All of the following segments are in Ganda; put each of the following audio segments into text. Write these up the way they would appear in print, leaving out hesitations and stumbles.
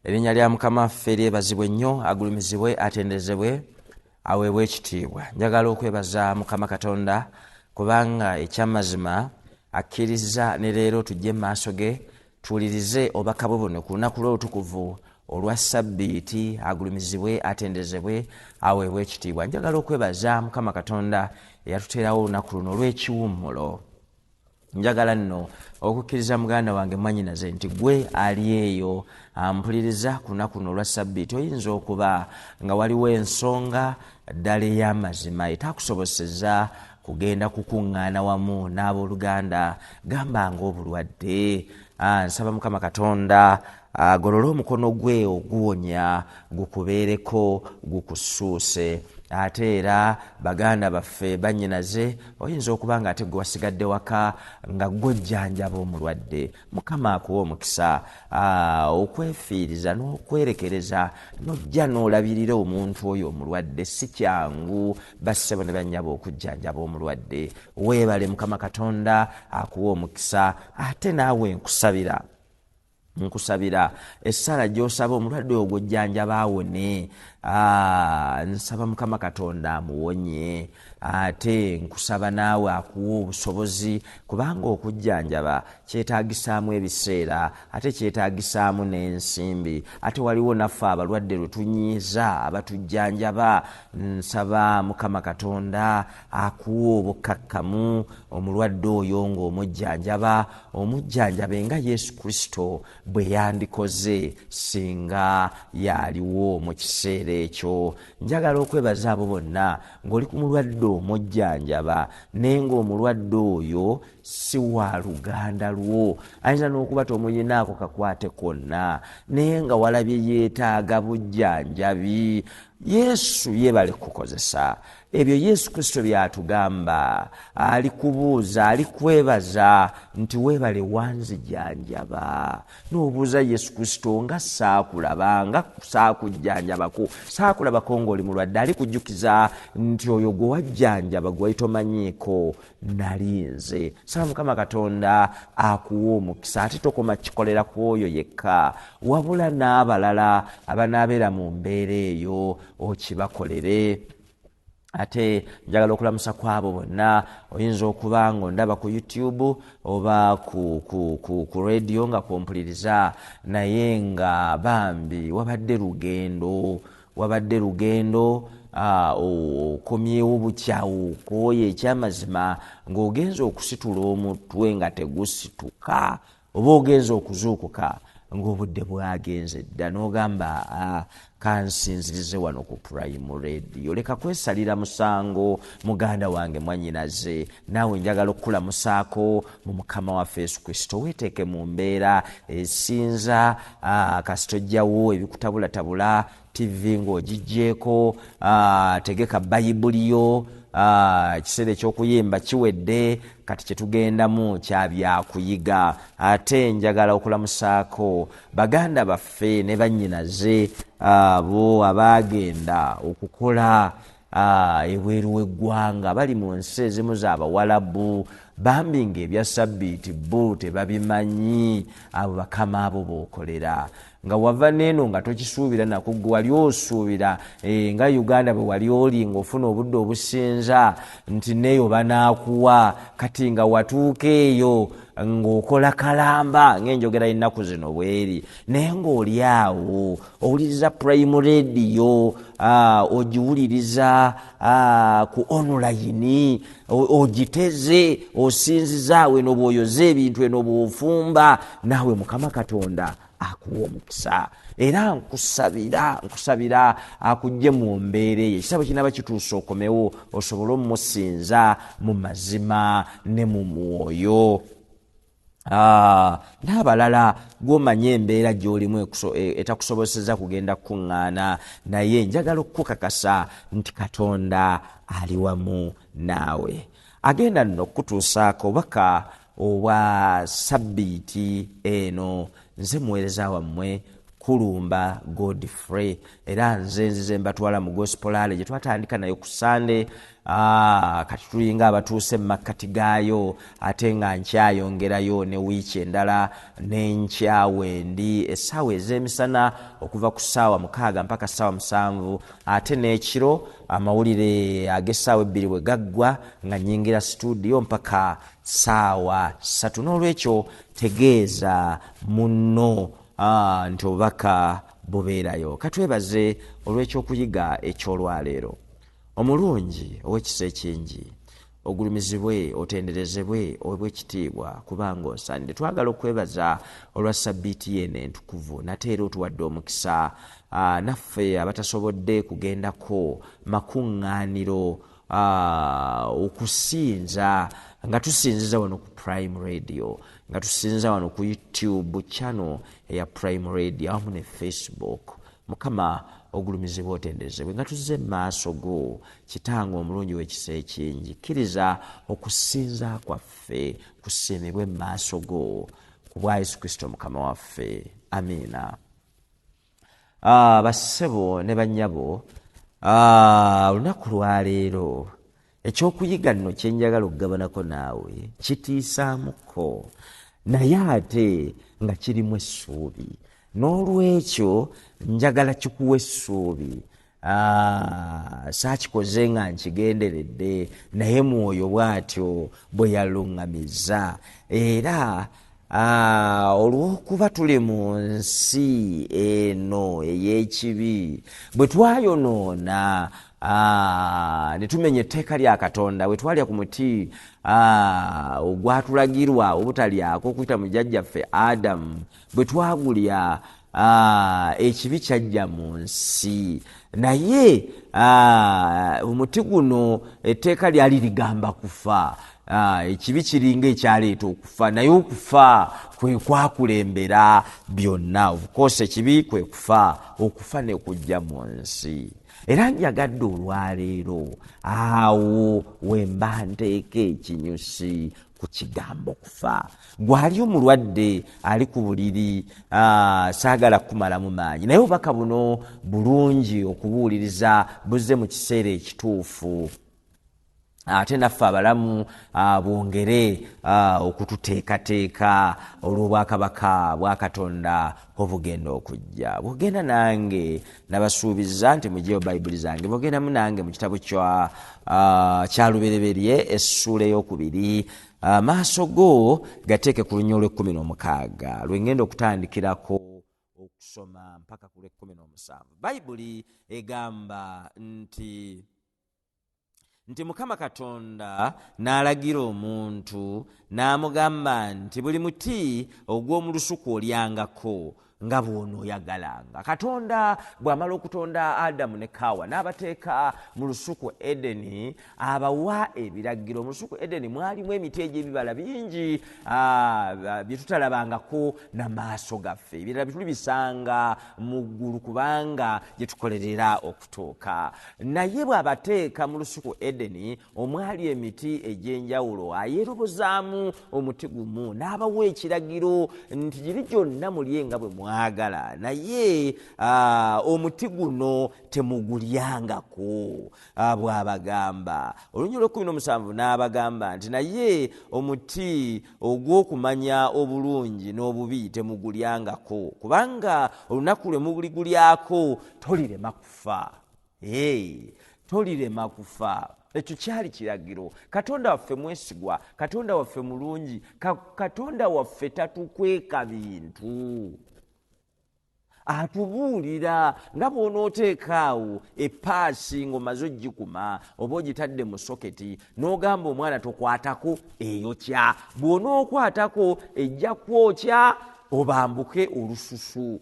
Erinnya lya Mukama waffe lyebazibwe nnyo, agulumizibwe, atenderezebwe, aweebwe ekitiibwa. Njagala okwebaza Mukama Katonda kubanga ekyamazima akkiriza ne leero tujje mu maaso ge tuwulirize obubaka bwe buno ku lunaku lw'olutukuvu olwa Sabbiiti. Agulumizibwe, atenderezebwe, aweebwe ekitiibwa. Njagala okwebaza Mukama Katonda eyatuteerawo olunaku luno olw'ekiwummulo. Njagala nno okukkiriza muganda wange mwanyinaze nti gwe ali eyo ampuliriza ku lunaku luno olwa Sabbiiti, oyinza okuba nga waliwo ensonga ddala ey'amazima etaakusoboseza kugenda kukuŋŋaana wamu n'abooluganda, gamba ng'obulwadde. Nsaba Mukama Katonda agolole omukono gwe oguwonya gukubeereko, gukusuuse. Ate era baganda baffe, bannyinaze, oyinza okuba nga ate gwe wasigadde waka nga gwojjanjaba omulwadde. Mukama akuwa omukisa okwefiiriza n'okwerekereza n'ojja n'olabirira omuntu oyo omulwadde. Si kyangu, bassebo ne bannyabo, okujjanjaba omulwadde. Weebale, Mukama Katonda akuwa omukisa. Ate naawe nkusabira, nkusabira essala gy'osaba omulwadde oyo gw'ojjanjaba awone. Nsaba Mukama Katonda amuwonye. Ate nkusaba naawe akuwa obusobozi, kubanga okujjanjaba kyetaagisaamu ebiseera, ate kyetaagisaamu n'ensimbi, ate waliwo naffe abalwadde lwe tunyiiza abatujjanjaba. Nsaba Mukama Katonda akuwa obukkakkamu, omulwadde oyo ng'omujjanjaba omujjanjabe nga Yesu Kristo bwe yandikoze singa yaliwo mu kiseera ekyo. Njagala okwebaza abo bonna ng'oli ku mulwadde omujjanjaba, naye ng'omulwadde oyo si wa luganda lwo, ayinza n'okuba tomuyinaako kakwate konna, naye nga walabye yeetaaga bujjanjabi. Yesu yeebale kukozesa ebyo Yesu Kristo byatugamba. Alikubuuza, alikwebaza nti weebale wanzijanjaba. N'obuuza Yesu Kristo nga saakulaba, nga saakujjanjabako, saakulabako ng'oli mulwadde. Alikujjukiza nti oyo gwe wajjanjaba gwe wali tomanyiiko nali nze. Saba Mukama Katonda akuwa omukisa, ate tokoma kikolera ku oyo yekka, wabula n'abalala abanaabeera mu mbeera eyo okibakolere. Ate njagala okulamusa ku abo bonna oyinza okuba nga ondaba ku YouTube oba ku radio nga kwompuliriza, naye nga bambi wabadde lugendo, wabadde lugendo, okomyewo bukyawo, okooye ekyamazima, ng'ogenza okusitula omutwe nga tegusituka, oba ogenza okuzuukuka ng'obudde bwagenze dda, n'ogamba, "Kansinzirize wano ku Prime Radio." Leka kwesalira musango, muganda wange, mwanyinaze. Naawe njagala okukulamusaako mu Mukama waffe Yesu Kristo. Weeteeke mu mbeera esinza, kasita ojjawo ebikutabulatabula, TV ng'ogiggyeko, tegeka Bayibuli yo. Ekiseera ekyokuyimba kiwedde, kati kyetugendamu kya byakuyiga. Ate njagala okulamusaako baganda baffe ne bannyinaze abo abaagenda okukola ebweru w'eggwanga, bali mu nsi ezimu z'Abawalabu, bambi ng'ebya Sabbiiti bo tebabimanyi. Abo bakama abo bookolera nga wava neeno nga tokisuubira nako, gwe wali osuubira nga Uganda bwe wali oli ng'ofuna obudde obusinza nti neeyo banaakuwa. Kati nga watuuka eyo ng'okola kalamba ng'enjogera y'ennaku zino bweri, naye ng'oli awo owuliriza Prime Radio, ogiwuliriza ku online, ogiteze, osinzizaawo eno bw'oyoza ebintu, eno bw'ofumba. Naawe Mukama Katonda akuwa omukisa, era nkusabira, nkusabira akujje mu mbeera eyo ekitabo kinaba kituuse, okomewo osobole omusinza mu mazima ne mu mwoyo. N'abalala gwomanya embeera gy'olimu etakusoboseza kugenda kukuŋŋaana, naye njagala okukukakasa nti Katonda ali wamu naawe. Agenda nno okukutuusaako obubaka obwa sabbiiti eno nze muweereza wammwe. Kulumba Godfrey, era nze nzize mbatwala mu gospel rally gye twatandika nayo ku Sande. Kati tulinga abatuuse mu makkati gaayo, ate nga nkyayongerayo ne wiiki endala n'enkyawendi essaawa ez'emisana okuva ku ssaawa 6 mpaka ssaawa 7, ate n'ekiro amawulire ag'essaawa 2 bwe gaggwa nga nnyingira situdiyo mpaka ssaawa 3. N'olwekyo tegeeza munno nti obubaka bubeerayo. Katwebaze olw'ekyokuyiga eky'olwaleero. Omulungi ow'ekisa ekingi, ogulumizibwe, otenderezebwe, oweebwe ekitiibwa, kubanga osaanidde. Twagala okwebaza olwa ssabbiiti yeno entukuvu, nate era otuwadde omukisa naffe abatasobodde kugendako makuŋŋaaniro okusinza nga tusinziza wano ku Prime Radio, nga tusinziza wano ku YouTube channel eya Prime Radio awamu ne Facebook. Mukama ogulumizibwe, otenderezebwe nga tuzze mu maaso go. Kitange omulungi w'ekisa ekingi, kkiriza okusinza kwaffe kusiimibwe mu maaso go ku bwa Yesu Kristo Mukama waffe, amiina. Bassebo ne bannyabo, olunaku lwaleero ekyokuyiga nno kye njagala okugabanako naawe kitiisaamuko, naye ate nga kirimu essuubi. N'olwekyo njagala kikuwa essuubi. Saakikoze nga nkigenderedde, naye mwoyo bw'atyo bwe yaluŋŋamizza. Era olw'okuba tuli mu nsi eno ey'ekibi, bwe twayonoona ne tumenya etteeka lya Katonda, bwe twalya ku muti ogwatulagirwa obutalyako okuyita mu jjajjaffe Adamu, bwe twagulya ekibi kyajja mu nsi. Naye omuti guno etteeka lyali ligamba kufa. Ekibi kiringa ekyaleeta okufa, naye okufa kwe kwakulembera byonna. Of course ekibi kwe kufa, okufa ne kujja mu nsi. Era njagadde olwaleero awo we mba nteeka ekinyusi ku kigambo kufa. Gwali omulwadde ali ku buliri, saagala kukumalamu maanyi, naye obubaka buno bulungi okubuuliriza, buzze mu kiseera ekituufu, ate naffe abalamu bwongere okututeekateeka olw'obwakabaka bwa Katonda obugenda okujja. Bw'ogenda nange, nabasuubiza nti mugyeyo Bayibuli zange, bw'ogendamu nange mu kitabo kya Lubereberye essuula 2, maaso go gateeke ku lunya olw'ekkumi n'omukaaga lwe ngenda okutandikirako okusoma mpaka ku lw'ekkumi n'omusanvu. Bayibuli egamba nti Mukama Katonda n'alagira omuntu n'amugamba nti buli muti ogw'omu lusuku olyangako nga bw'onooyagalanga. Katonda bw'amala okutonda Adamu ne Kaawa n'abateeka mu lusuku Edeni, abawa ebiragiro. Mu lusuku Edeni mwalimu emiti egy'ebibala bingi bye tutalabangako na maaso gaffe. Ebirala bye tulibisanga mu ggulu kubanga gye tukolerera okutuuka. Naye bw'abateeka mu lusuku Edeni omwali emiti egy'enjawulo, ayeerobozaamu omuti gumu n'abawa ekiragiro nti giri gyonna mulye nga bwe mwagala, naye omuti guno temugulyangako. Bw'abagamba olunya olw'ekkumi n'omusanvu n'abagamba nti naye omuti ogw'okumanya obulungi n'obubi temugulyangako, kubanga olunaku lwe muligulyako tolirema kufa. Tolirema kufa. Ekyo kyali kiragiro. Katonda waffe mwesigwa, Katonda waffe mulungi, Katonda waffe tatukweka bintu. Atubuulira nga bw'onooteeka awo epaasi ng'omaze ogikuma oba ogitadde mu soketi n'ogamba omwana tokwatako, eyokya. Bw'onookwatako ejja kwokya obambuke olususu.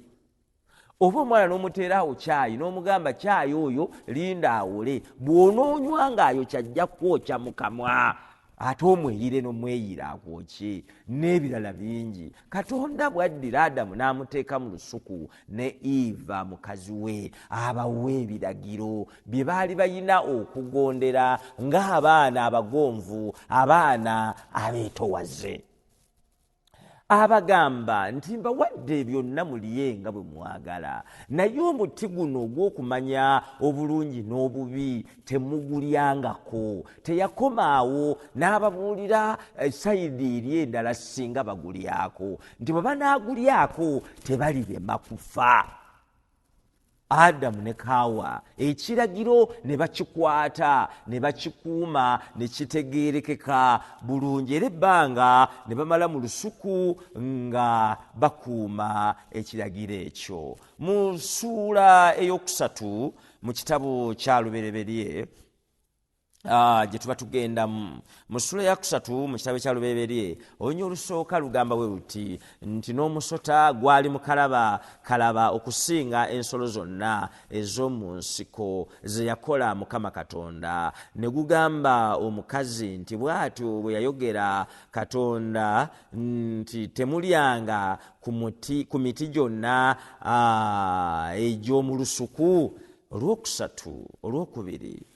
Oba omwana n'omuteera awo kyayi n'omugamba kyayi oyo linda awole, bw'onoonywa ng'ayokya ajja kwokya mu kamwa, ate omweyire n'omweyira akwokye n'ebirala bingi. Katonda bw'addira Adamu n'amuteeka mu lusuku ne Eva mukazi we, abawa ebiragiro bye baali balina okugondera ng'abaana abagonvu, abaana abeetowaze. Abagamba nti mbawadde byonna mulye nga bwe mwagala, naye omuti guno ogw'okumanya obulungi n'obubi temugulyangako. Teyakomaawo n'ababuulira sayidi eri endala singa bagulyako, nti bwe banaagulyako tebalirema kufa. Adamu ne Kaawa ekiragiro ne bakikwata ne bakikuuma ne kitegeerekeka bulungi, era ebbanga ne bamala mu lusuku nga bakuuma ekiragiro ekyo. Mu ssuula eyokusatu mu kitabo kya Lubereberye gye tuba tugendamu, mu ssuula eyakusatu mu kitabo kya Lubereberye olunya olusooka lugamba bwe luti nti n'omusota gwali mukalaba kalaba okusinga ensolo zonna ez'omu nsiko ze yakola Mukama Katonda, ne gugamba omukazi nti bw'atyo bwe yayogera Katonda nti temulyanga ku miti gyonna egy'omu lusuku. Olwokusatu, olwokubiri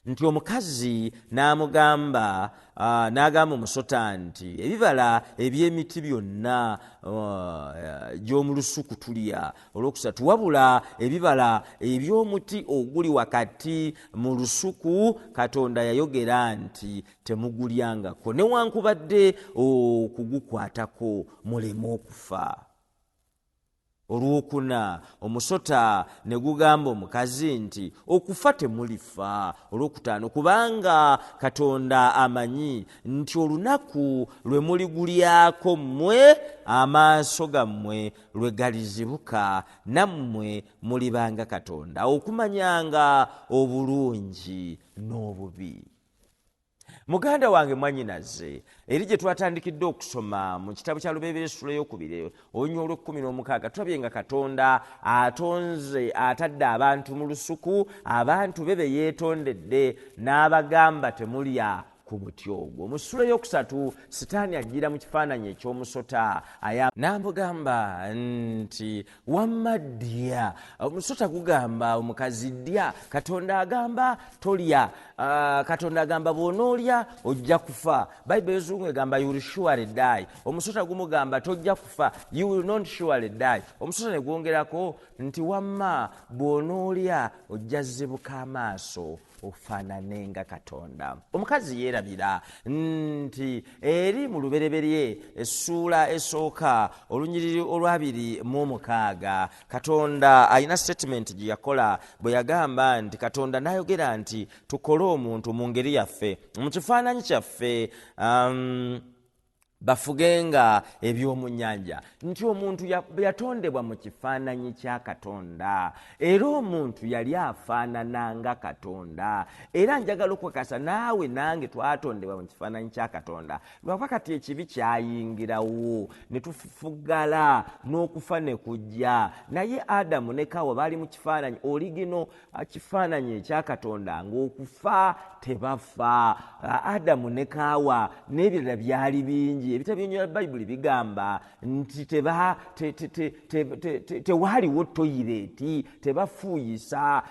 nti omukazi n'amugamba n'agamba omusota nti ebibala eby'emiti byonna gy'omu lusuku tulya. Olwokusatu, wabula ebibala eby'omuti oguli wakati mu lusuku Katonda yayogera nti temugulyangako, newankubadde okugukwatako muleme okufa. Olwokuna, omusota ne gugamba omukazi nti okufa temulifa. Olwokutaano, kubanga Katonda amanyi nti olunaku lwe muligulyako mmwe amaaso gammwe lwe galizibuka, nammwe mulibanga Katonda okumanyanga obulungi n'obubi. Muganda wange mwannyinaze, eri gye twatandikidde okusoma mu kitabo kya Lubereberye essula ey'okubiri olunya olw'ekkumi n'omukaaga, tulabye nga Katonda atonze atadde abantu mu lusuku, abantu be be yeetondedde, n'abagamba temulya ku muti ogwo. Mu ssula ey'okusatu Sitaani ajjira mu kifaananyi eky'omusota n'amugamba nti wamma ddya. Omusota gugamba omukazi ddya, Katonda agamba tolya. Katonda agamba bw'onoolya ojja kufa. Bayibuli ey'Oluzungu egamba you will surely die. Omusota gumugamba tojja kufa, you will not surely die. Omusota ne gwongerako nti wamma bw'onoolya ojja zibuka amaaso ofaanane nga Katonda. Omukazi yeerabira nti eri mu Lubereberye essuula esooka olunyiriri olwabiri mu omukaaga, Katonda alina statement gye yakola bwe yagamba nti Katonda n'ayogera nti tukole omuntu mu ngeri yaffe, mu kifaananyi kyaffe, bafugenga eby'omu nnyanja, nti omuntu yatondebwa mu kifaananyi kya Katonda, era omuntu yali afaanana nga Katonda. Era njagala okukakasa naawe nange twatondebwa mu kifaananyi kya Katonda, lwakuba kati ekibi kyayingirawo ne tufugala n'okufa ne kujja. Naye Adamu ne Kawa baali mu kifaananyi oligino, kifaananyi ekya Katonda, ng'okufa tebafa. Adamu ne Kaawa n'ebirala byali bingi. Ebitabo by'ennyonyola Bayibuli bigamba nti tewaaliwo toyireeti, tebafuuyisa,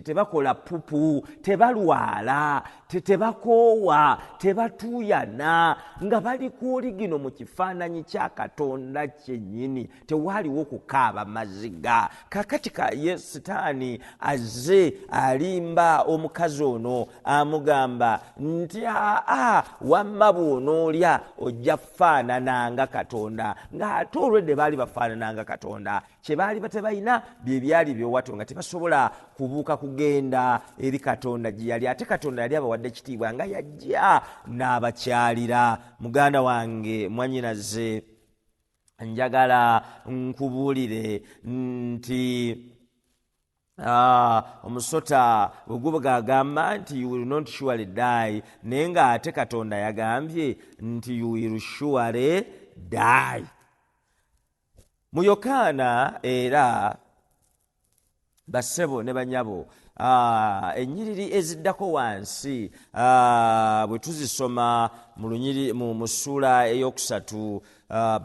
tebakola pupu, tebalwala, tebakoowa, tebatuuyana, nga bali ku oligino mu kifaananyi kya Katonda kyennyini. Tewaaliwo kukaaba maziga. Kakati ye Sitaani azze alimba omukazi ono, amugamba nti aa wamma bw'onoolya ojja kufaanana nga Katonda, ng'ate olwedde baali bafaanana nga Katonda. Kye baali tebalina bye byali byowato, nga tebasobola kubuuka kugenda eri Katonda gye yali, ate Katonda yali abawadde ekitiibwa nga yajja n'abakyalira. Muganda wange mwannyinaze, njagala nkubuulire nti omusota bwe guba agamba nti you will not surely die, naye ng'ate Katonda yagambye nti you will surely die. Mu Yokaana era, bassebo ne banyabo, ennyiriri eziddako wansi bwe tuzisoma mu lunyiri mu ssuula eyokusatu,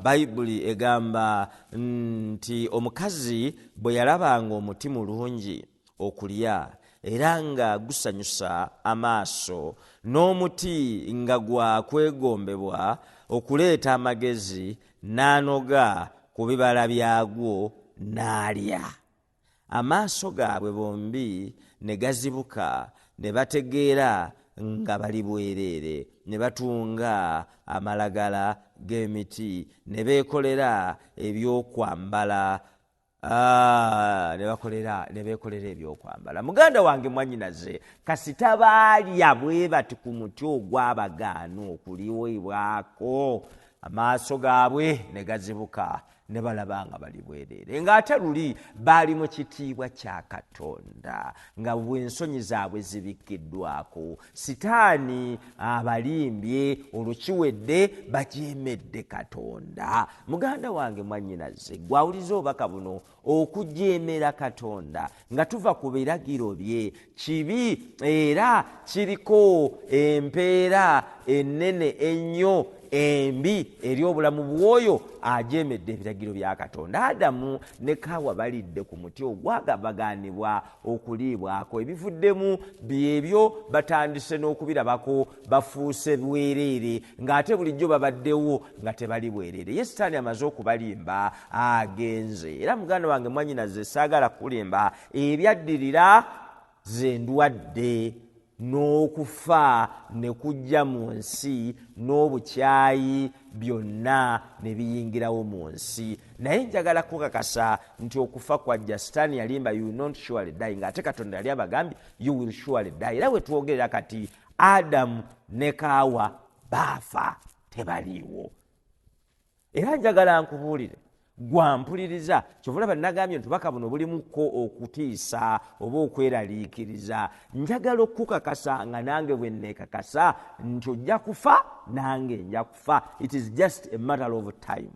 Bayibuli egamba nti omukazi bwe yalabanga omuti mulungi okulya era nga gusanyusa amaaso, n'omuti nga gwa kwegombebwa okuleeta amagezi, n'anoga ku bibala byagwo n'alya. Amaaso gaabwe bombi ne gazibuka, ne bategeera nga bali bwereere, ne batunga amalagala g'emiti, ne beekolera ebyokwambala. Ne beekolera ebyokwambala. Muganda wange mwannyinaze, kasita baalya bwe bati ku muti ogwabagaana okuliweebwako, amaaso gaabwe ne gazibuka, ne balaba nga bali bwereere, ng'ate luli baali mu kitiibwa kya Katonda, nga bw'ensonyi zaabwe zibikkiddwako. Sitaani abalimbye, olukiwedde bajeemedde Katonda. Muganda wange mwannyinaze, gw'awuliza obubaka buno, okujeemera Katonda nga tuva ku biragiro bye kibi, era kiriko empeera ennene ennyo embi eri obulamu bw'oyo ajeemedde ebiragiro bya Katonda. Adamu ne Kaawa balidde ku muti ogwagabagaanibwa okuliibwako, ebivuddemu byebyo batandise n'okubirabako, bafuuse bwereere, ng'ate bulijjo babaddewo nga tebali bwereere. Ye Sitaani amaze okubalimba agenze. Era muganda wange mwannyinaze, saagala kulimba, ebyaddirira ze ndwadde n'okufa ne kujja mu nsi, n'obukyayi byonna ne biyingirawo mu nsi. Naye njagala kukakasa nti okufa kwajja. Sitaani yalimba, you will not surely die, ng'ate Katonda yali abagambye you will surely die. Era we twogerera kati Adamu ne Kaawa baafa, tebaliiwo. Era njagala nkubuulire, gwampuliriza, kyova olaba nagambye nti obubaka buno bulimukko okutiisa oba okweraliikiriza. Njagala okukakasa nga nange bwe neekakasa nti ojja kufa, nange nja kufa. It is just a matter of time.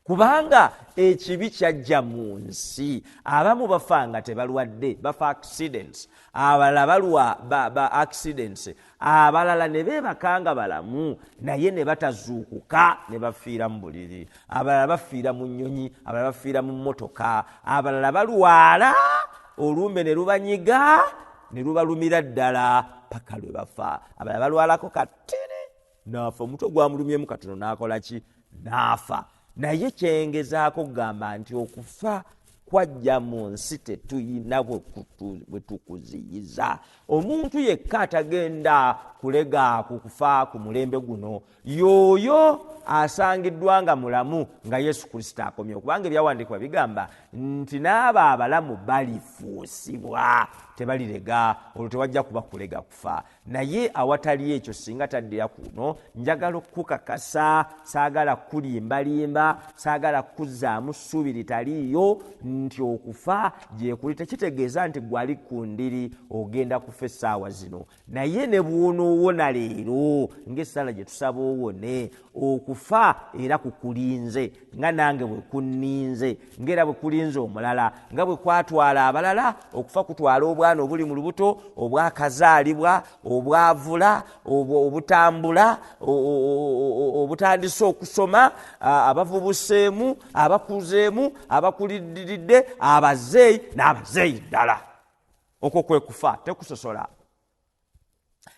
Kubanga ekibi kyajja mu nsi, abamu bafa nga tebalwadde, bafa accidents, abalala balwa ba accidents, abalala ne beebaka nga balamu naye ne batazuukuka ne bafiira mu buliri, abalala bafiira mu nnyonyi, abalala bafiira mu mmotoka, abalala balwala olumbe ne lubanyiga ne lubalumira ddala paka lwe bafa, abalala balwalako katini n'afa, omutwe gwamulumyemu katono n'akola ki? N'afa. Naye kyengezaako kugamba nti okufa kwajja mu nsi, tetuyina bwe tukuziyiza. Omuntu yekka atagenda kulega ku kufa ku mulembe guno y'oyo asangiddwa nga mulamu nga Yesu Kristo akomye, kubanga ebyawandiikibwa bigamba nti n'abo abalamu balifuusibwa, tebalirega, olwo tewajja kuba kulega kufa. Naye awatali ekyo, singa taddira kuno, njagala okukakasa, saagala kulimbalimba, saagala kuzzaamu ssuubi litaliiyo nti okufa gye kuli. Tekitegeeza nti gwali ku ndiri ogenda kufa essaawa zino, naye ne bw'onoowona leero ng'essaala gye tusaba owone, okufa era kukulinze nga nange bwe kunninze, ng'era bwe kulinze omulala, nga bwe kwatwala abalala. Okufa kutwala obwana obuli mu lubuto, obwakazaalibwa, obwavula, obutambula, obutandise okusoma, abavubuseemu, abakuzeemu, abakulidiridde, abazeeyi n'abazeeyi ddala. Okwo kwe kufa, tekusosola.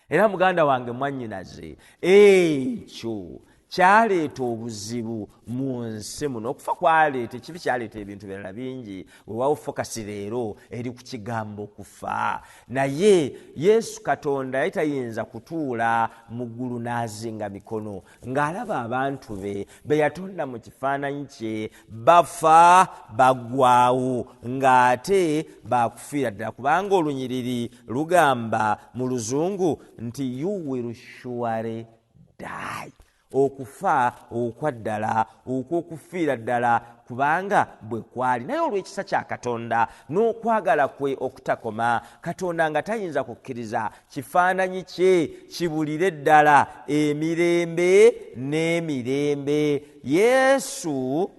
Era muganda wange mwannyinaze, ekyo kyaleeta obuzibu mu nsi muno. Okufa kwaleeta ekibi, kyaleeta ebintu birala bingi. Weewaawo focus leero eri ku kigambo kufa, naye Yesu Katonda yali tayinza kutuula mu ggulu n'azinga mikono ng'alaba abantu be be yatonda mu kifaananyi kye bafa baggwawo, ng'ate bakufiira ddala, kubanga olunyiriri lugamba mu Luzungu nti you will surely die. Okufa okwa ddala, okw'okufiira ddala, kubanga bwe kwali. Naye olw'ekisa kya Katonda n'okwagala kwe okutakoma, Katonda nga tayinza kukkiriza kifaananyi kye kibulire ddala emirembe n'emirembe, Yesu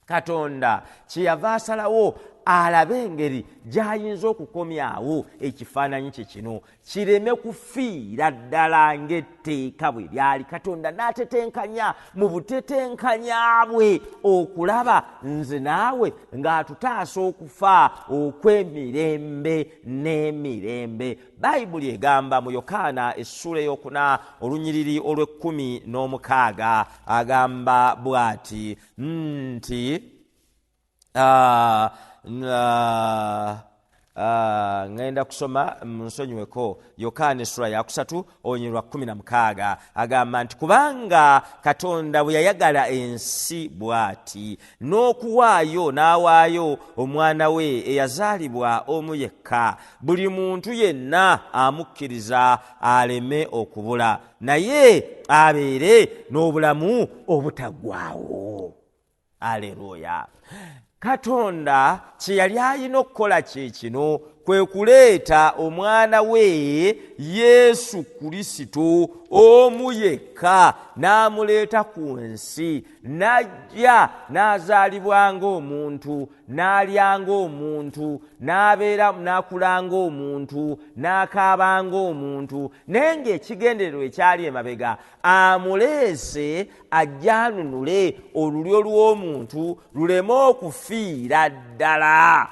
Katonda kyeyava asalawo alabe engeri gy'ayinza okukomyawo ekifaananyi kye kino kireme kufiira ddala ng'etteeka bwe lyali. Katonda n'atetenkanya mu butetenkanya bwe okulaba nze naawe ng'atutaasa okufa okw'emirembe n'emirembe. Bayibuli egamba mu Yokaana essuula ey'okuna olunyiriri olw'ekkumi n'omukaaga agamba bw'ati nti ŋŋenda kusoma munsonyiweko Yokaana essula yakusatu olunyiriri lwa 16 agamba nti kubanga Katonda bwe yayagala ensi bw'ati n'okuwaayo n'awaayo omwana we eyazaalibwa omu yekka, buli muntu yenna amukkiriza aleme okubula, naye abeere n'obulamu obutaggwaawo. Aleluya! Katonda kye yali alina okukola kye kino, kwe kuleeta omwana we Yesu Kristo omu yekka n'amuleeta ku nsi, n'ajja n'azaalibwa ng'omuntu, n'alya ng'omuntu, n'abeera n'akula ng'omuntu, n'akaaba ng'omuntu, naye ng'ekigendererwa ekyali emabega amuleese ajje anunule olulyo lw'omuntu luleme okufiira ddala.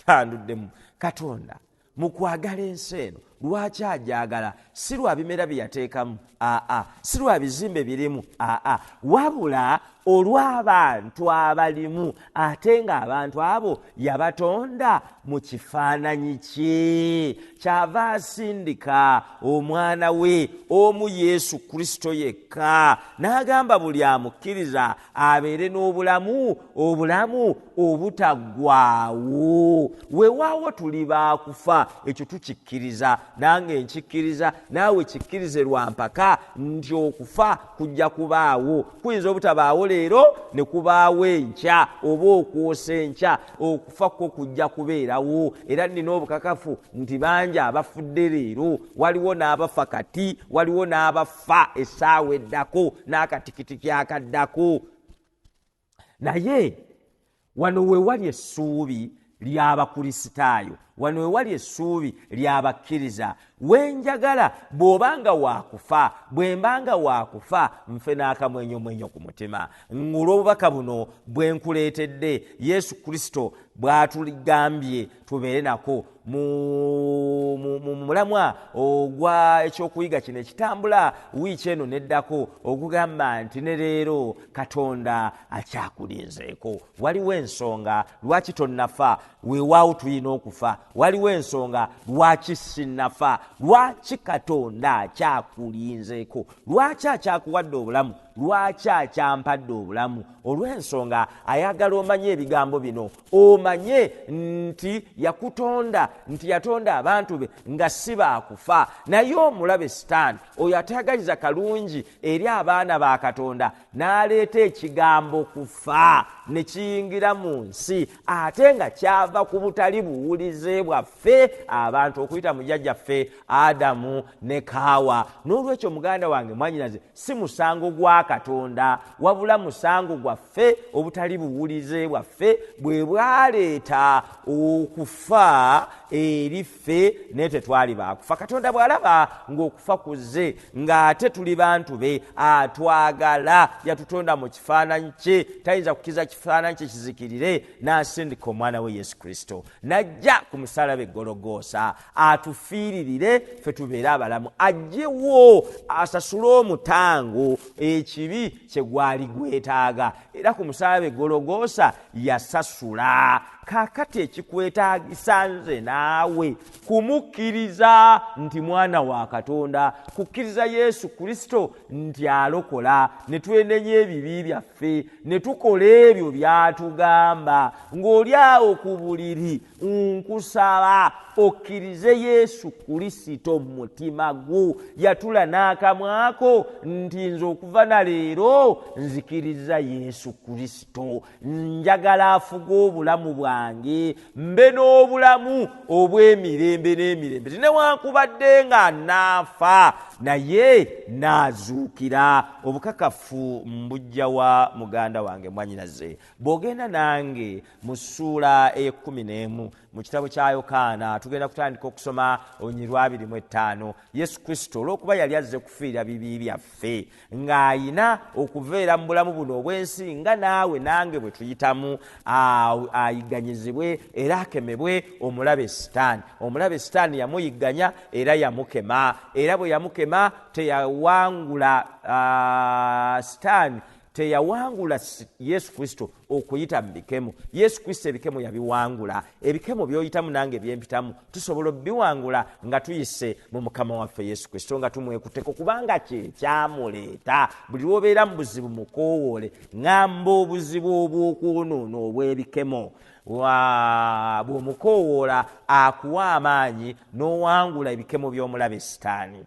Tanduddemu. Katonda mu kwagala ensi eno lwaki agyagala? Si lwa bimera bye yateekamu, aa, si lwa bizimbe birimu, aa, wabula olw'abantu abalimu, ate ng'abantu abo yabatonda mu kifaananyi kye. Kyava asindika omwana we omu Yesu Kristo yekka, n'agamba buli amukkiriza abeere n'obulamu, obulamu obutaggwaawo. Weewaawo tuli baakufa, ekyo tukikkiriza, nange nkikkiriza, naawe kikkirize lwa mpaka nti okufa kujja kubaawo. Kuyinza obutabaawo leero ne kubaawo enkya oba okwosa enkya, okufa kwo kujja kubeerawo. Era nnina obukakafu nti bangi abafudde leero, waliwo n'abafa kati, waliwo n'abafa essaawa eddako n'akatikitiki akaddako. Naye wano we wali essuubi ly'Abakulisitaayo, wano we wali essuubi ly'abakkiriza. We njagala bw'oba nga waakufa, bwe mba nga waakufa, nfe n'akamwenyomwenyo ku mutima ng'olw'obubaka buno bwe nkuleetedde, Yesu Kristo bw'atugambye tubeere nako mu mulamwa ogwa ekyokuyiga kino ekitambula wiiki eno neddako, ogugamba nti ne leero Katonda akyakulinzeeko. Waliwo ensonga lwaki tonnafa, weewaawo tulina okufa. Waliwo ensonga lwaki sinnafa, lwaki Katonda akyakulinzeeko, lwaki akyakuwadde obulamu, lwaki akyampadde obulamu. Olw'ensonga ayagala omanye ebigambo bino, omanye nti yakutonda, nti yatonda abantu be nga si baakufa. Naye omulabe Sitaani oyo atayagaliza kalungi eri abaana ba Katonda n'aleeta ekigambo kufa ne kiyingira mu nsi, ate nga kyava ku butali buwulize bwaffe abantu okuyita mu jjajjaffe Adamu ne Kaawa. N'olwekyo muganda wange, mwannyinaze, si musango gwa Katonda, wabula musango gwaffe, obutali buwulize bwaffe bwe bwaleeta okufa eri ffe, naye tetwali baakufa. Katonda bw'alaba ng'okufa kuzze, ng'ate tuli bantu be, atwagala, yatutonda mu kifaananyi kye, tayinza kukkiriza kifaananyi kye kizikirire, n'asindika omwana we Yesu Kristo n'ajja ku musaalaba e Gologoosa atufiiririre ffe tubeere abalamu, aggyewo asasule omutango ekibi kye gwali gwetaaga. Era ku musaalaba e Gologoosa yasasula. Kaakati ekikwetaagisa nze naawe kumukkiriza nti mwana wa Katonda, kukkiriza Yesu Kristo nti alokola, ne twenenya ebibi byaffe, ne tukola ebyo by'atugamba. Ng'oli awo ku buliri, nkusaba Okkirize Yesu Kurisito mu mutima gwo. Yatula n'akamwako nti nze okuva na leero nzikiriza Yesu Kurisito, njagala afuge obulamu bwange, mbe n'obulamu obw'emirembe n'emirembe, newankubadde nga naafa naye naazuukira. Obukakafu mbujja wa muganda wange mwanyinaze? Bw'ogenda nange mu ssuula ey'ekkumi n'emu mu kitabo kya Yokaana, tugenda kutandika okusoma olunyiriri lwa 25. Yesu Kristo olw'okuba yali azze kufiirira bibi byaffe, ng'ayina okuveera mu bulamu buno obw'ensi nga naawe nange bwe tuyitamu, ayigganyizibwe era akemebwe omulabe Sitaani. Omulabe Sitaani yamuyigganya era yamukema, era bwe yamukema teyawangula Sitaani teyawangula Yesu Kristo okuyita mu bikemo. Yesu Kristo ebikemo yabiwangula. Ebikemo by'oyitamu nange byempitamu tusobola obiwangula nga tuyise mu Mukama waffe Yesu Kristo, nga tumwekuteko, kubanga kye kyamuleeta. Buli lw'obeera mu buzibu mukoowoole, ŋŋamba obuzibu obw'okwonoona obw'ebikemo, bw'omukoowoola akuwa amaanyi n'owangula ebikemo by'omulabe Sitaani.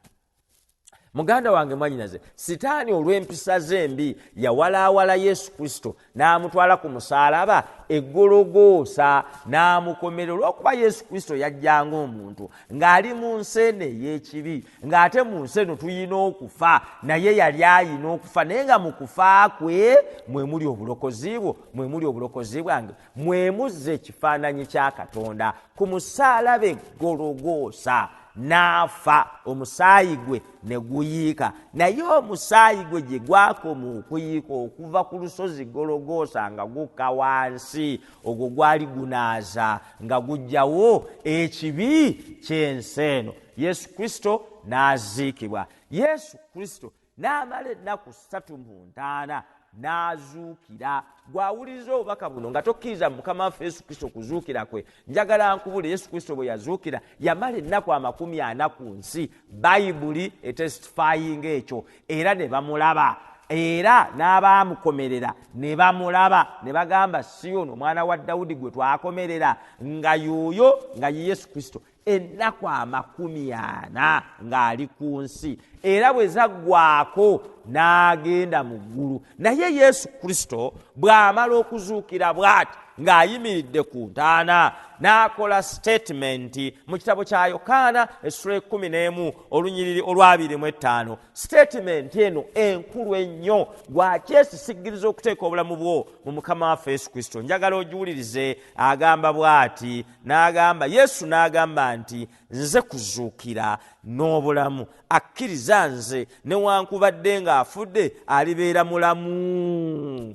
Muganda wange mwanyinaze, Sitaani olw'empisa ze embi yawalaawala Yesu Kristo n'amutwala ku musaalaba eggologoosa n'amukomera. Olw'okuba Yesu Kristo yajja ng'omuntu ng'ali mu nsi eno ey'ekibi, ng'ate mu nsi eno tulina okufa, naye yali ayina okufa, naye nga mu kufa kwe mwe muli obulokozi bwo, mwe muli obulokozi bwange, mwe muzza ekifaananyi kya Katonda. Ku musaalaba eggologoosa n'afa, omusaayi gwe ne guyiika. Naye omusaayi gwe gye gwakoma okuyiika okuva ku lusozi Gologoosa nga gukka wansi, ogwo gwali gunaaza nga guggyawo ekibi ky'ensi eno. Yesu Kristo n'aziikibwa. Yesu Kristo n'amala ennaku 3 mu ntaana n'azuukira. Gw'awuliriza obubaka buno nga tokkiriza mu Mukama waffe Yesu Kristo kuzuukira kwe, njagala nkubule, Yesu Kristo bwe yazuukira yamala ennaku 40 ku nsi. Bayibuli etestifayinga ekyo, era ne bamulaba, era n'abaamukomerera ne bamulaba ne bagamba, si ono omwana wa Dawudi gwe twakomerera, nga y'oyo, nga ye Yesu Kristo. Ennaku 40 ng'ali ku nsi, era bwe zaggwaako n'agenda mu ggulu. Naye Yesu Kristo bw'amala okuzuukira bw'ati ng'ayimiridde ku ntaana, n'akola sitatimenti mu kitabo kya Yokaana essula ekkumi n'emu olunyiriri olwabiri mu etaano. Sitatimenti eno enkulu ennyo, gwakyesisigiriza okuteeka obulamu bwo mu Mukama waffe Yesu Kristo. Njagala ogiwulirize. Agamba bw'ati, n'agamba, Yesu n'agamba nti, nze kuzuukira n'obulamu, akkiriza nze newankubadde ng'afudde alibeera mulamu.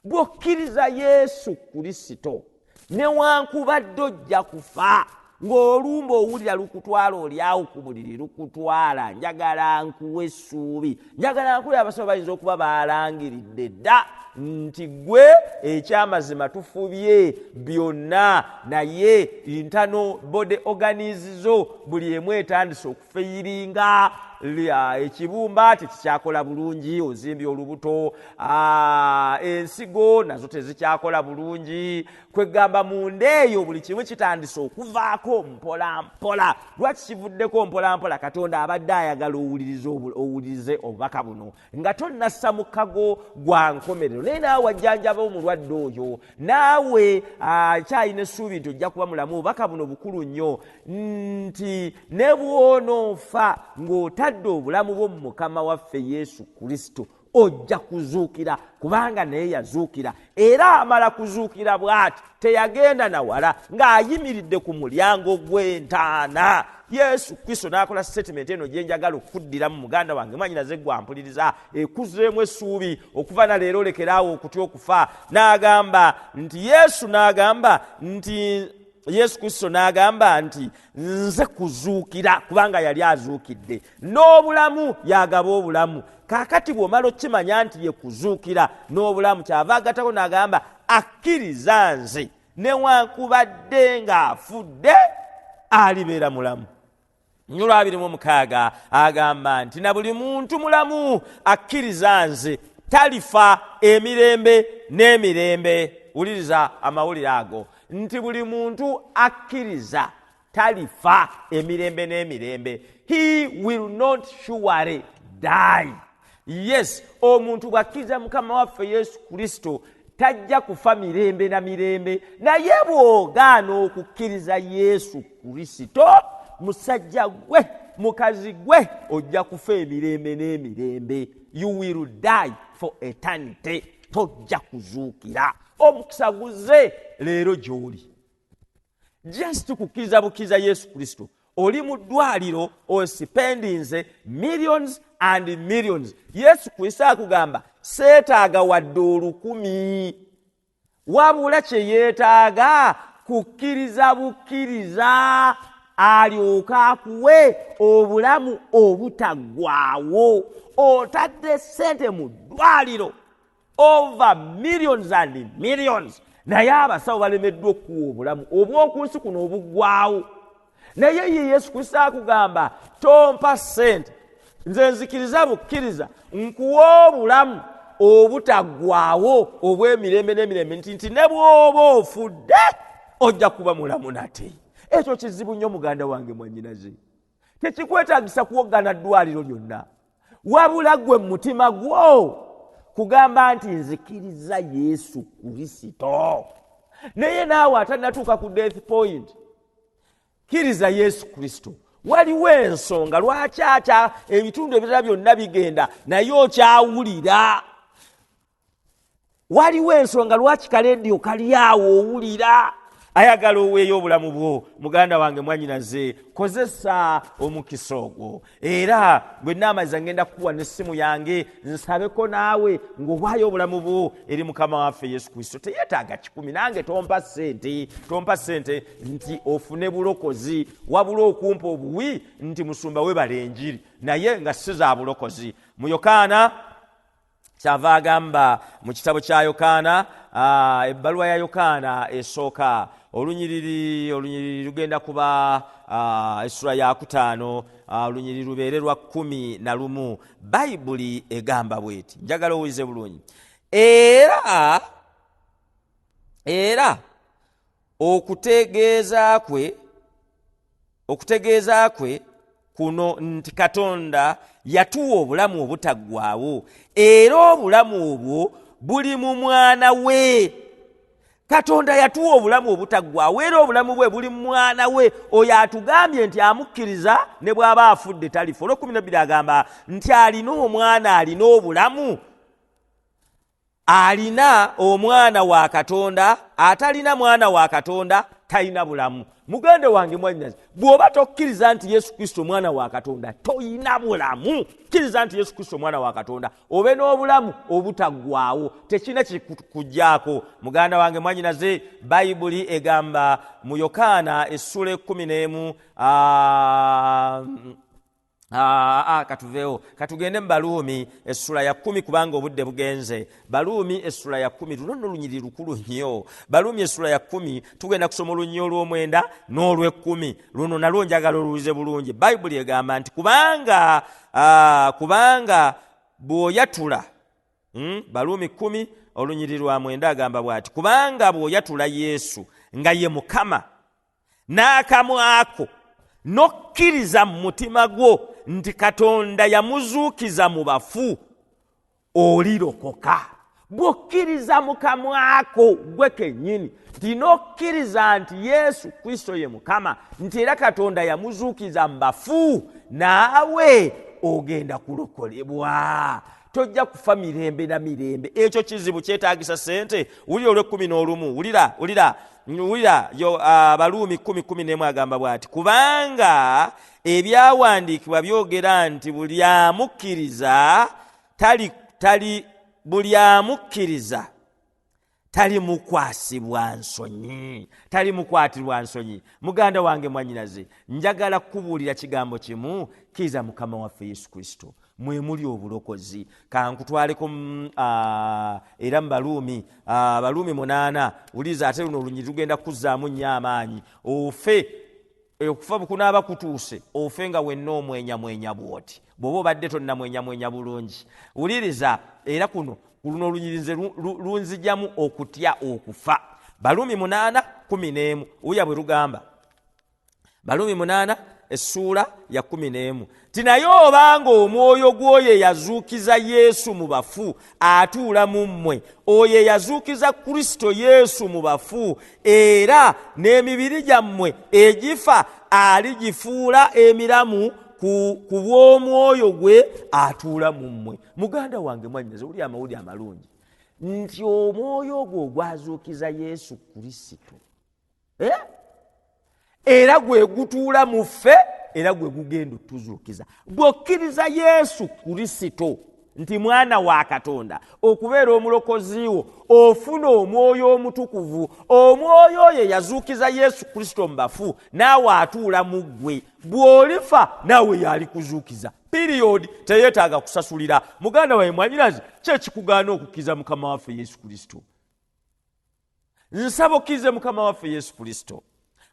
Bw'okkiriza Yesu Kristo newankubadde ojja kufa, ng'olumba owulira lukutwala, oli awo ku buliri lukutwala, njagala nkuwe essuubi. Njagala nkuwe, abasawo bayinza okuba baalangiridde dda nti ggwe ekyamazima tufubye byonna, naye internal body organs zo buli emu etandise okufeyiringa, ekibumba tekikyakola bulungi, ozimbye olubuto, ensigo nazo tezikyakola bulungi, kwegamba munda eyo buli kimu kitandise okuvaako mpola mpola. Lwaki kivuddeko mpola mpola? Katonda abadde ayagala owulirize obubaka buno nga tonnassa mukago gwa nkomerero. Naye naawe wajjanjaba omulwadde oyo, naawe akyalina essuubi nti ojja kuba mulamu. Obubaka buno bukulu nnyo, nti ne bw'onoofa ng'otadde obulamu bwo mu Mukama waffe Yesu Kristo, ojja kuzuukira, kubanga naye yazuukira. Era amala kuzuukira bw'ati, teyagenda na wala, ng'ayimiridde ku mulyango gw'entaana, Yesu Kristo n'akola sitatimenti eno gye njagala okukuddiramu, muganda wange mwanyinaze gwampuliriza, ekuzeemu essuubi okuva na leero, olekeraawo okutya okufa. N'agamba nti, Yesu n'agamba nti, Yesu Kristo n'agamba nti, nze kuzuukira, kubanga yali azuukidde, n'obulamu, yagaba obulamu. Kaakati bw'omala okukimanya nti ye kuzuukira n'obulamu, kyava agatako n'agamba, akkiriza nze newankubadde ng'afudde alibeera mulamu. Olwa 26 agamba nti, na buli muntu mulamu akkiriza nze talifa emirembe n'emirembe. Wuliriza amawulire ago. nti buli muntu akkiriza talifa emirembe n'emirembe. He will not surely die. Yes, omuntu bw'akkiriza Mukama waffe Yesu Kristo tajja kufa mirembe na mirembe, naye bw'ogaana okukkiriza Yesu Kristo, musajja gwe, mukazi gwe, ojja kufa emirembe n'emirembe. You will die for eternity, tojja kuzuukira. Omukisa guze leero gy'oli, just kukkiriza bukkiriza Yesu Kristo. Oli mu ddwaliro, osipendinze millions and millions. Yesu Kristo akugamba, seetaaga wadde 1000, wabula kye yeetaaga kukkiriza bukkiriza, alyoke akuwe obulamu obutaggwaawo. Otadde ssente mu ddwaliro, over millions and millions, naye abasawo balemeddwa okukuwa obulamu obw'oku nsi kuno obuggwaawo. Naye ye Yesu Kristo akugamba, tompa ssente, nze nzikiriza bukkiriza, nkuwa obulamu obutaggwaawo obw'emirembe n'emirembe, nti ne bw'oba ofudde ojja kuba mulamu nate. Ekyo kizibu nnyo, muganda wange, mwannyinaze. Tekikwetaagisa kuwoggana ddwaliro lyonna, wabula gwe mu mutima gwo kugamba nti nzikiriza Yesu Kristo. Naye naawe atannatuuka ku death point, kkiriza Yesu Kristo. Waliwo ensonga lwaki akya ebitundu ebirala byonna bigenda naye okyawulira. Waliwo ensonga lwaki kalediyo kali awo owulira. Ayagala oweeyo obulamu bwo, muganda wange, mwanyinaze, kozesa omukisa ogwo. Era bwe naamaliza, ngenda kukuwa n'essimu yange, nsabeko naawe ng'owaayo obulamu bwo eri Mukama waffe Yesu Kristo. Teyeetaaga 100, nange tompa ssente, tompa ssente nti ofune bulokozi, wabula okumpa obuwi nti musumba webala enjiri, naye nga si za bulokozi. Mu Yokaana, kyava agamba mu kitabo kya Yokaana, ebbaluwa ya Yokaana esooka, olunyiriri lugenda kuba essula yakutaano, olunyiriri lubeere lwa 11. Bayibuli egamba bweti, njagala owulize bulungi: Era okutegeeza kwe kuno nti Katonda yatuwa obulamu obutaggwaawo, era obulamu obwo buli mu mwana we. Katonda yatuwa obulamu obutaggwaawo, era obulamu bwe buli mu mwana we. Oyo atugambye nti amukkiriza ne bw'aba afudde talifa. Olwekumi nebbiri agamba nti alina omwana alina obulamu, alina omwana wa Katonda. Atalina mwana wa Katonda talina bulamu. Muganda wange, mwanyinaze, bw'oba tokkiriza nti Yesu Kristo omwana wa Katonda, toyina bulamu. Kkiriza nti Yesu Kristo omwana wa Katonda, obe n'obulamu obutaggwaawo, tekirina kikujjaako. Muganda wange, mwanyinaze, Bayibuli egamba mu Yokaana essula 11. Katuveewo, katugende mu Baluumi essula ya 10, kubanga obudde bugenze. Baluumi essula ya 10, luno nno lunyiri lukulu nnyo. Baluumi essula ya 10, tugenda kusoma olunyi olw'omwenda n'olw'ekkumi. Luno nalwo njagala oluwulize bulungi. Bayibuli egamba nti kubanga bw'oyatula, Baluumi 10 olunyiri lwa 9 agamba bw'ati: kubanga bw'oyatula Yesu nga ye Mukama n'akamwako, n'okkiriza mu mutima gwo nti Katonda yamuzuukiza mu bafu, olirokoka. Bw'okkiriza mu kamwako gwe kennyini nti n'okkiriza nti Yesu Kristo ye Mukama, nti era Katonda yamuzuukiza mu bafu, naawe ogenda kulokolebwa, tojja kufa mirembe na mirembe. Ekyo kizibu kyetaagisa ssente? Wulira olw'ekkumi n'olumu, wulira, wulira, wulira yo. Baluumi 10:11 agamba bw'ati: kubanga ebyawandiikibwa byogera nti buli amukkiriza tali buli amukkiriza talimukwasibwa nsonyi, talimukwatirwa nsonyi. Muganda wange, mwanyinaze, njagala kukubuulira kigambo kimu: kkiriza Mukama waffe Yesu Kristo, mwe muli obulokozi. Kankutwaleko era mu Baluumi, Baluumi 8. Wuliriza ate luno olunyiri, lugenda kuzzaamu nnyo amaanyi. Ofe okufa kunaaba kutuuse, ofe nga wenna omwenyamwenya bw'oti, bw'oba obadde tonnamwenyamwenya bulungi. Wuliriza era kuno, luno olunyiri nze lunzijamu okutya okufa. Balumi 8:11 uya bwe lugamba. Balumi 8 essuula ya 11 ti naye obanga omwoyo gw'oyo eyazuukiza Yesu mu bafu atuula mu mmwe, oyo eyazuukiza Kristo Yesu mu bafu, era n'emibiri gyammwe egifa aligifuula emiramu ku bw'omwoyo gwe atuula mu mmwe. Muganda wange mwannyinaze, wulira amawulire amalungi nti omwoyo ogwo ogwazuukiza Yesu Kristo era gwe gutuula mu ffe, era gwe gugenda otuzuukiza. Bw'okkiriza Yesu Kristo nti mwana wa Katonda okubeera omulokozi wo, ofuna omwoyo omutukuvu. Omwoyo oyo yazuukiza Yesu Kristo mu bafu, naawe atuula mu ggwe. Bw'olifa naawe yalikuzuukiza. Period. Teyeetaaga kusasulira. Muganda wawe mwanyinaze, ki ekikugaana okukkiriza Mukama waffe Yesu Kristo? Nsaba okkirize Mukama waffe Yesu Kristo,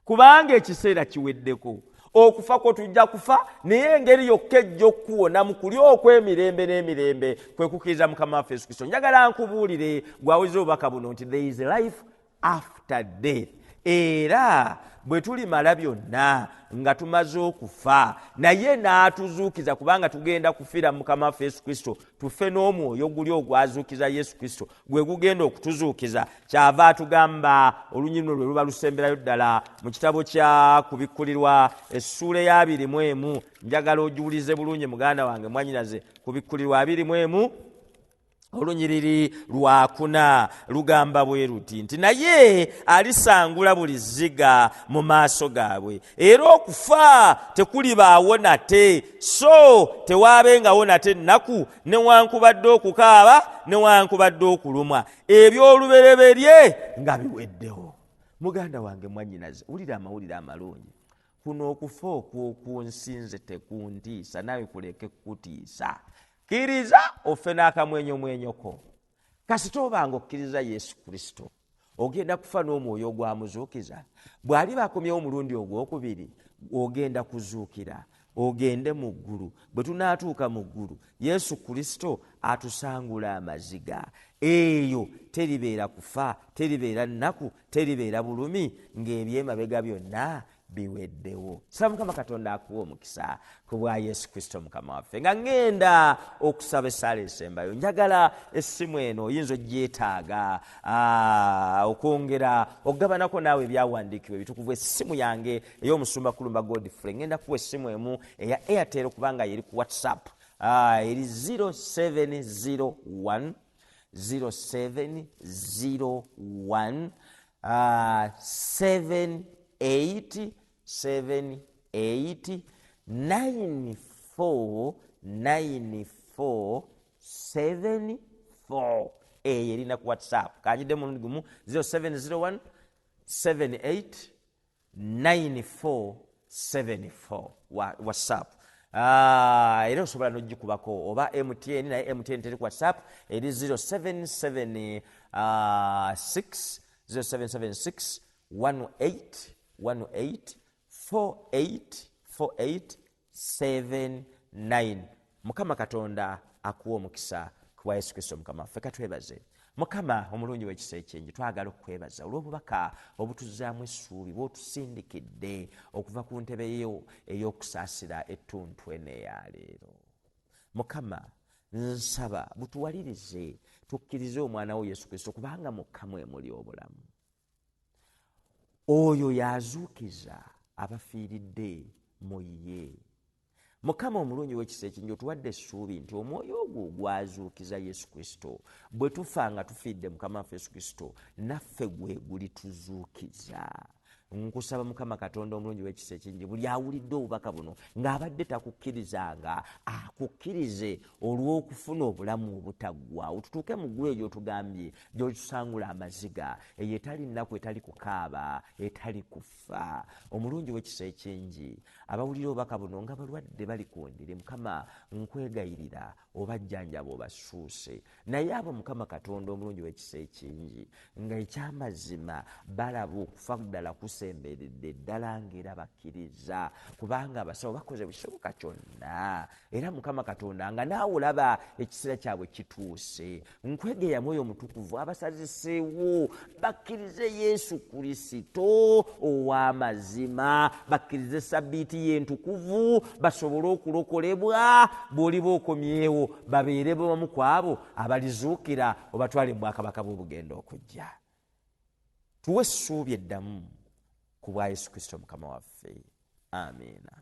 kubanga ekiseera kiweddeko. Okufa kwo tujja kufa, naye engeri yokka ejja okukuwonamu kuli okw'emirembe n'emirembe kwe kukkiriza Mukama waffe Yesu Kristo. Njagala nkubuulire gwawuliza obubaka buno nti there is life after death. Era bwe tulimala byonna nga tumaze okufa, naye n'atuzuukiza, kubanga tugenda kufiira Mukama waffe Yesu Kristo, tufe n'omwoyo guli ogwazuukiza Yesu Kristo gwe gugenda okutuzuukiza. Kyava atugamba olunyiriri lwe luba lusemberayo ddala mu kitabo kya Kubikkulirwa essuula eya 21. Njagala ogiwulize bulungi muganda wange mwannyinaze. Kubikkulirwa 21 olunyiriri lwakuna lugamba bwe luti nti naye alisangula buli zziga mu maaso gaabwe, era okufa tekulibaawo nate, so tewaabengawo nate nnaku newankubadde okukaaba newankubadde okulumwa, eby'olubereberye nga biweddewo. Muganda wange mwannyinaze, wulira amawulire amalungi. Kuno okufa okw'oku nsi nze tekuntiisa, naawe kuleke kukutiisa. Kkiriza ofe n'akamwenyomwenyoko. Kasita obanga okkiriza Yesu Kristo, ogenda kufa n'omwoyo ogwamuzuukiza. Bw'aliba akomyewo omulundi ogwokubiri, ogenda kuzuukira ogende mu ggulu. Bwe tunaatuuka mu ggulu, Yesu Kristo atusangula amaziga. Eyo teribeera kufa, teribeera nnaku, teribeera bulumi, ng'ebyemabega byonna biweddewo. Saba Mukama Katonda akuwa omukisa ku bwa Yesu Kristo Mukama waffe. Nga ŋŋenda okusaba essaala esembayo, njagala essimu eno oyinza ogyetaaga okwongera okugabanako naawe ebyawandiikibwa ebitukuvu. Essimu yange ey'omusumba Kulumba Godfrey, ŋŋenda kuwa essimu emu eya Airtel kubanga yeri ku WhatsApp, eri 0701 0701 78 78 94 94 74. Eyo erina ku WhatsApp. Kanjidde mulundi gumu, 0701 78 94 74 WhatsApp. Era osobola n'ogikubako oba MTN, naye MTN teri ku WhatsApp, eri 077 6 0776 18 18 48 48 79. Mukama Katonda akuwa omukisa ku bwa Yesu Kristo Mukama waffe. Katwebaze Mukama omulungi w'ekisa ekingi. Twagala okukwebaza olw'obubaka obutuzzaamu essuubi bw'otusindikidde okuva ku ntebe yo ey'okusaasira ettuntu eno eyaleero. Mukama, nsaba butuwalirize tukkirize omwana wo Yesu Kristo, kubanga mukka mwe muli obulamu. Oyo yazuukiza abafiiridde mu ye. Mukama omulungi w'ekisa ekingi, otuwadde essuubi nti omwoyo ogwo ogwazuukiza Yesu Kristo, bwe tufa nga tufiidde Mukama waffe Yesu Kristo, naffe gwe gulituzuukiza. Nkusaba Mukama Katonda omulungi w'ekisa ekingi, buli awulidde obubaka buno ng'abadde takukkirizanga, akukkirize olw'okufuna obulamu obutaggwaawo, tutuuke mu ggulu eyo gy'otugambye, gy'otusangula amaziga, eyo etali nnaku, etali kukaaba, etali kufa. Omulungi w'ekisa ekingi, abawulira obubaka buno nga balwadde bali ku ndiri, Mukama nkwegayirira Obajjanjaba, obasuuse. Naye abo, Mukama Katonda omulungi w'ekisa ekingi, nga ekyamazima balaba okufa ddala kusemberedde ddala, ngaera bakkiriza, kubanga abasawo bakoze bukisoboka kyonna, era Mukama Katonda nga naawe olaba ekiseera kyabwe kituuse, nkwegeya Mwoyo Omutukuvu abasaziseewo bakkirize Yesu Kurisito ow'amazima, bakkirize sabbiiti y'entukuvu, basobole okulokolebwa. Bw'oliba okomyewo, babeere bamu ku abo abalizuukira, obatwale mu bwakabaka bw'obugenda okujja. Tuwe essuubi eddamu ku bwa Yesu Kristo Mukama waffe. Amiina.